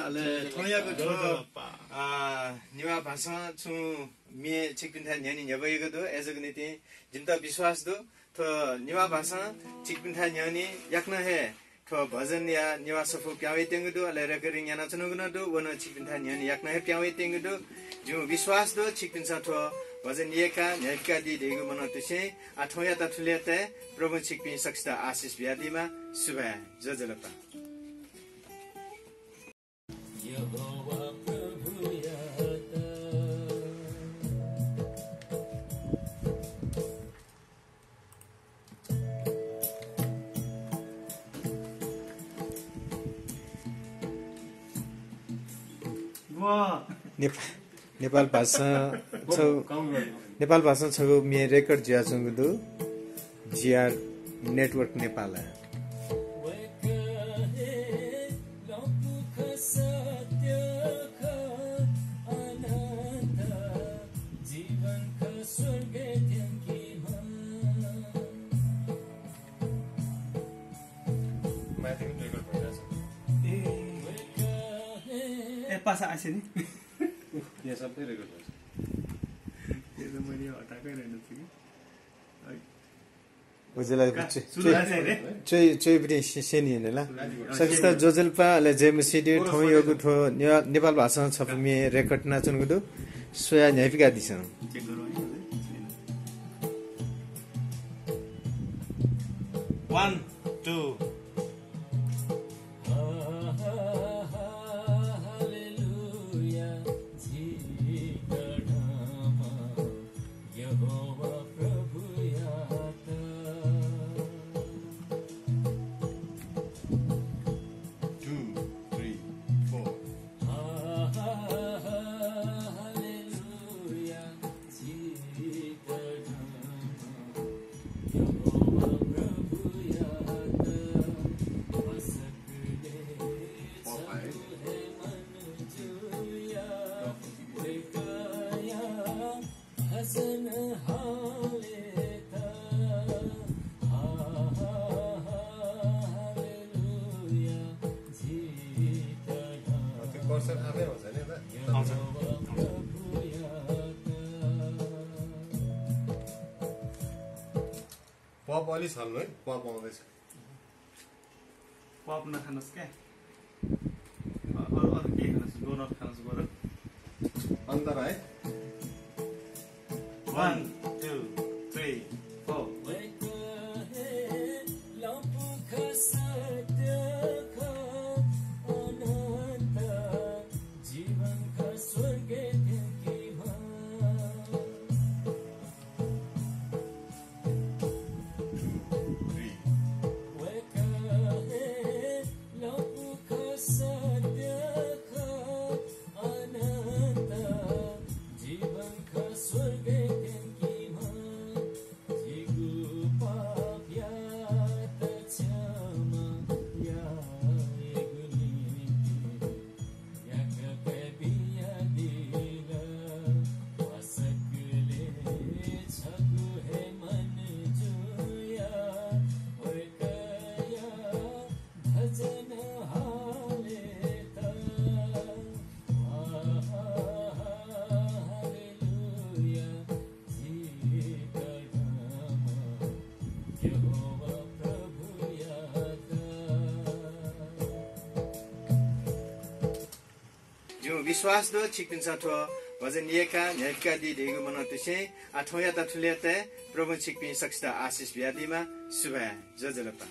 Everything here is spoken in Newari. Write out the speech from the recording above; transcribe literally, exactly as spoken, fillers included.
अले थौंयागु थ्व, आ, नेवाः भाषां छुं म्ये छिकपिन्थाय् न्ह्यःने न्ह्यब्वयागु दु। अय्‌जूगु निंतिं जिमित विश्वास दु, थ्व नेवाः भाषां छिकपिन्थाय् न्ह्यःने याकनं हे थ्व भजनया नेवाः सफू पिहां वयातःगु दु, अले recording यानाच्वनागु नं दु, व नं छिकपिन्थाय् न्ह्यःने याकनं हे पिहां वयातःगु दु। जिमिगु विश्वास दु, छिकपिन्सं थ्व भजन यय्‌काः न्ह्यइपुकादी धइगु मनंतुसें आः थौंयात थुलि हे तये। प्रभुं छिकपिं सकसित आशिष बियादीमा। सुभाय्, ज्वजलपा। यहोवा प्रभुयात। नेपा-, नेपाल भाषां छगू, नेपाल भाषां छगू म्ये record जुयाच्वंगु दु, जीआर network नेपालय्। माथि पनि record भइरहेछ। ए। ए, पासा आसे नि। यहाँ सबै record भएछ। यो त मैले हटाएकै रहेन छु कि। है। उज्याला का, चोइ-, सुरु चोइ-, आसे रे। चोइ-, चोइपट्टि से-, सेनी हेर्ने ला। हजुर। सकसित ज्वजलपा, अले जय मसीह दु। थौं यःगु थ्व ने-, नेपाल भाषां छपु म्ये record यानाच्वनागु दु। स्वयाः न्ह्यइपुकादिसँ। Check गरौँ है, हजुर। One, two। हालेलुया, झी तःधंम्ह यहोवा प्रभुयात। Two, three, four। हालेलुया, झी तःधंम्ह यहोवा प्रभुयात। सकलें छगू हे मन जुयाः वय्‌कःया भजन हालेत। हालेलुया, झी तःधंम्ह यहोवा प्रभुयात। Pop अलि छल्नु है, pop आउँदैछ। Pop नखानोस् क्या। अ-, अरू, अरू केही खानोस्, donut खानोस् बरु। अन्तर है। One, two, three, four। वय्‌कः हे लँपु खः, सत्य खः, अनन्त जीवन खः, स्वर्गय् थ्यंकीम्ह। Two, three। वय्‌कः हे लँपु खः, सत्य खः, अनन्त जीवन खः, स्वर्गय् थ्यंकीम्ह। झीगु पापयात क्षमा यायेगु निंतिं याकनं बियादिल। सकलें छगू हे मन जुयाः वय्‌कःया भजन हालेत। हालेलुया, झी तःधंम्ह यहोवा प्रभुयात। जिमिगु विश्वास दु, छिकपिन्सं थ्व भजन यय्‌काः न्ह्यइपुकादी धइगु मनंतुसें आः थौंयात थुलि हे तये। प्रभुं छिकपिं सकसित आशिष बियादीमा। सुभाय्, ज्वजलपा।